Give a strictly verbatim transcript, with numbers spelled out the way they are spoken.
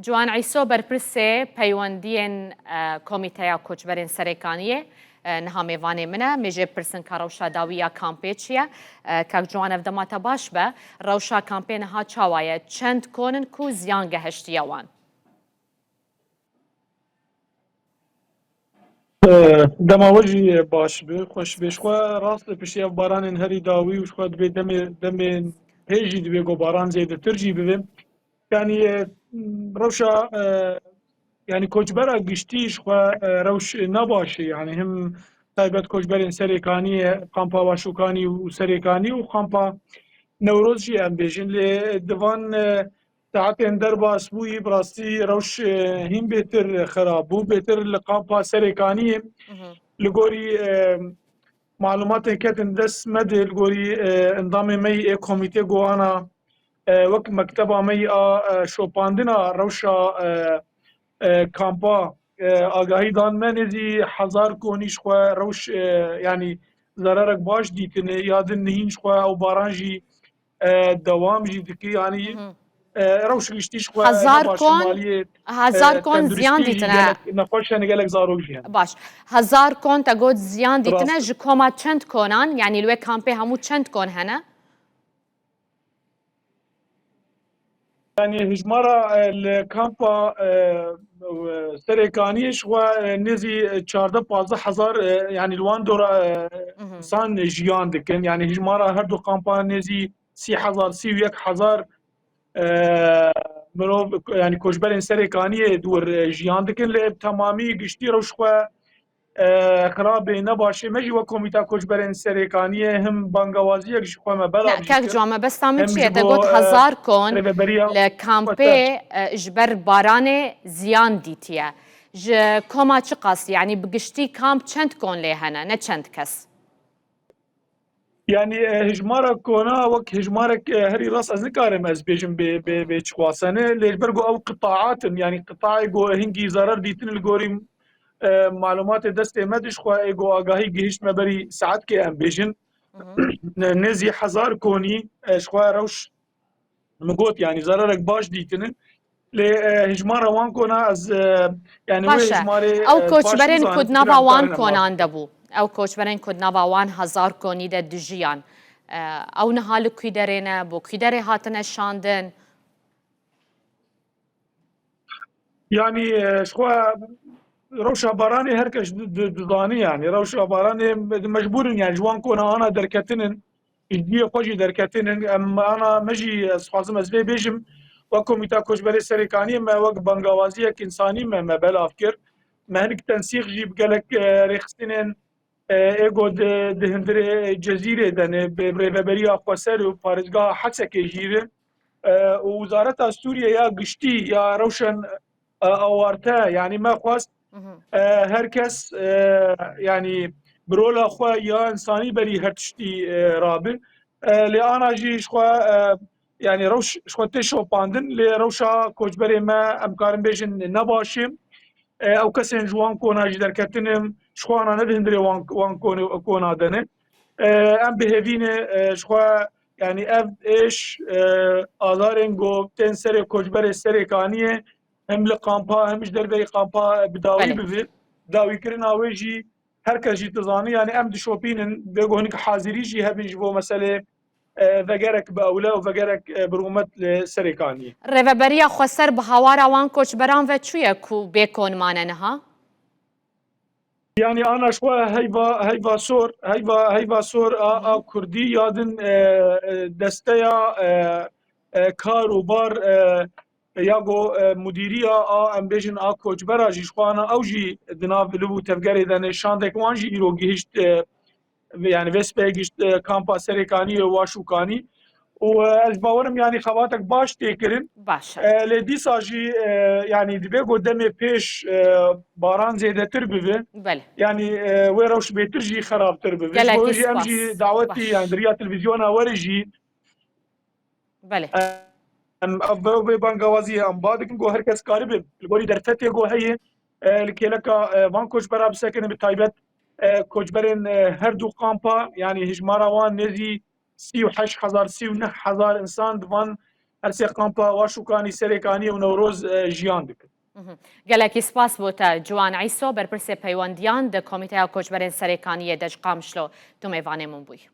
Ciwan Îso, berpirsê peywendiyên, e, Komîteya Koçberên Serêkaniyê, e, niha mêvanê min e. Mêjê pirsin ka rewşa dawî ya kampê çi ye? E, Kak Ciwan, ev dema te baş be. Rewşa kampê niha çawa ye? Çend kon in ku ziyan gehiştiye wan? Dema we jî baş be, xweş be. Ji xwe rast e, piştî ev baranên herî dawî û ji xwe dibê demê, demên pê jî dibê ku baran zêdetir jî bibe. Yanî, e, rewşa, e, yanî koçbera giştî ji xwe, e, rewş ne baş e. Yanî him taybet koçberên Serêkaniyê, kampa Başûkanî û Serêkanî û kampa Newroz jî em bêjin. Lê di van, e, saetên derbas bûyî, bi rastî rewş, e, hîn bêtir xirab bû. Bêtir li kampa Serêkaniyê, Hı hı. li gorî, e, malumatên ketin dest me de, li gorî, e, endamê me yî ê komîtê got ana, e, wek mekteba me yî a, e, şopandina rewşa, e, e, kampa, e, agahî dan me, nêzî hezar konî ji xwe rewş, e, yanî zerarek baş dîtine, ya din nihîn ji xwe ew baran jî, e, dewam jî dike, yanî, Hı hı. e, rewş giştî ji xwe Hezar ne baş e, kon, maliyê, hezar e, kon ziyan tenduristî jî dîtine. Gelek nexweş hene, gelek zarok jî hene. Baş. Hezar kon te got ziyan dîtine, Rast. Ji koma çend konan, yanî li wê kampê hemû çend kon hene? Yanî hijmara, e, li kampa, e, e, Serêkaniyê ji xwe, e, nêzî çardeh pazdeh hezar, e, yanî li wan dora, e, Hı hı. insan jiyan dikin. Yanî hijmara her du kampa nêzî sî hezar, sî û yek hezar, e, mirov, yanî koçberên Serêkaniyê di wir, e, jiyan dikin. Lê bi temamî giştî rewş xwe e, xirabê, ne başê. Me jî wek Komîta Koçberên Serêkaniyê him bangawaziyek ji xwe me belav Ne, jî kek kir. Ciwan, mebesta min Hem çi ji ye? Te bo, got e, hezar kon rêveberiya li kampê, xweser. E, ji ber baranê ziyan dîtiye. Ji koma çi qas? Yanî bi giştî kamp çend kon lê hene, ne çend kes? Yanî, e, hijmara kona wek hijmarek, e, herî rast ez nikarim ez bêjim bê, bê, bê çi xwasene. Lê ji ber ku ew qitaat in, yanî qitaê ku hingî zarar dîtin li gorî, e, malumatê destê me de ji xwe ê ku agahî gihişt me berî saetkê em bêjin. Hı hı. Ne-, nêzî hezar konî, e, ji xwe rewş Min got, yanî, zararek baş dîtine. Lê, e, hijmara wan kona ez, e, yanî, wê Baş e. hijmarê, Ew e, paş koçberên nizanî, ku di nava wan konan de bû. Ew koçberên ku di nava wan hezar konî de dijiyan. E, ew niha li kû derê ne, bo kû derê hatine şandin? Yanî, e, ji xwe rewşa baranê her kes di, di, dizanî, yanî. Rewşa baranê mecbûr in, yanî, ji wan kona ana derketinin. Ji cihê xwe jî derketinin. Em ana me jî, ez dixwazim ez vê bêjim, wek Komîta Koçberê Serêkaniyê me wek bangawaziyek însanî me, me belav kir. Me hinek tensîq jî bi gelek, e, rêxistinên, e, ê ku di, di hundirê Cezîrê de ne, bi Rêveberiya Xweser û Parêzgeha Hesekê jî re, e, û Wezareta Sûriye ya Giştî ya Rewşen, e, Awarte, yanî me xwest, Hı hı. e, her kes, e, yanî bi rola xwe ya însanî berî her tiştî, e, rabe. E, lê ana jî ji xwe, e, yanî rewş ji xwe tê şopandin, lê rewşa koçberê me, em karin bêjin, ne baş e. E, ew kesên ji wan kona jî derketine, ji xwe ana ne di hundirê wan, wan konê, kona de ne. E, em bi hêvî ne, e, ji xwe, yanî ev êş, e, azarên ku tên serê koçberê Serêkaniyê, hem li kampa, hem ji derveyî kampa bi dawî Belê. bibe. Dawîkirina wê jî her kes jî dizane, yanî em dişopînin, bê ku hinek hazirî jî hebin ji bo meselê, e, vegerek bi ewle û vegerek, e, bi rûmet li Serêkaniyê. Rêveberiya Xweser bi hawara wan koçberan ve çûye ku bê kon mane niha? Yanî ana ji xwe heyva, heyva sor, heyva, heyva sor a, Hı hı. a kurdî ya din, e, e, desteya, e, e, kar û bar, e, ya go, e, mudîriya a, em bêjin, a koçbera jî ji xwe ana ew jî di nav liv û tevgerê de ne, şandek wan jî îro gihişt, e, ve, yanî vê sibehê gihişt, e, kampa Serêkaniyê û Başûkanî. Û, e, ez bawerim, yanî xebatek baş tê kirin. Baş e. E, lê dîsa jî, e, yanî dibe ku demê pêş, e, baran zêdetir bibe. Belê. Yanî, e, wê rewş bêtir jî xerabtir bibe. Ji Gelekî bo jî em spas. jî dawetî, Baş. yanî di riya televîzyona were jî Belê. Em, ev, ev bangawaziyê em ba dikin ku her kes karibe li gorî derfetê ku heye, e, li kêleka, e, van koçbera bisekine, bi taybet, e, koçberên, e, her du kampa, yanî hijmara wan nêzî sî û heşt hezar, sî û neh hezar însan di van, her sê kampa Waşûkanî, Serêkaniyê û Newroz e, jiyan dikin. Gelekî spas bo te Ciwan Îso, berpirsê peywendiyan di Komîteya Koçberên Serêkaniyê de ji Qamişlo, tu mêvanê min bûyî.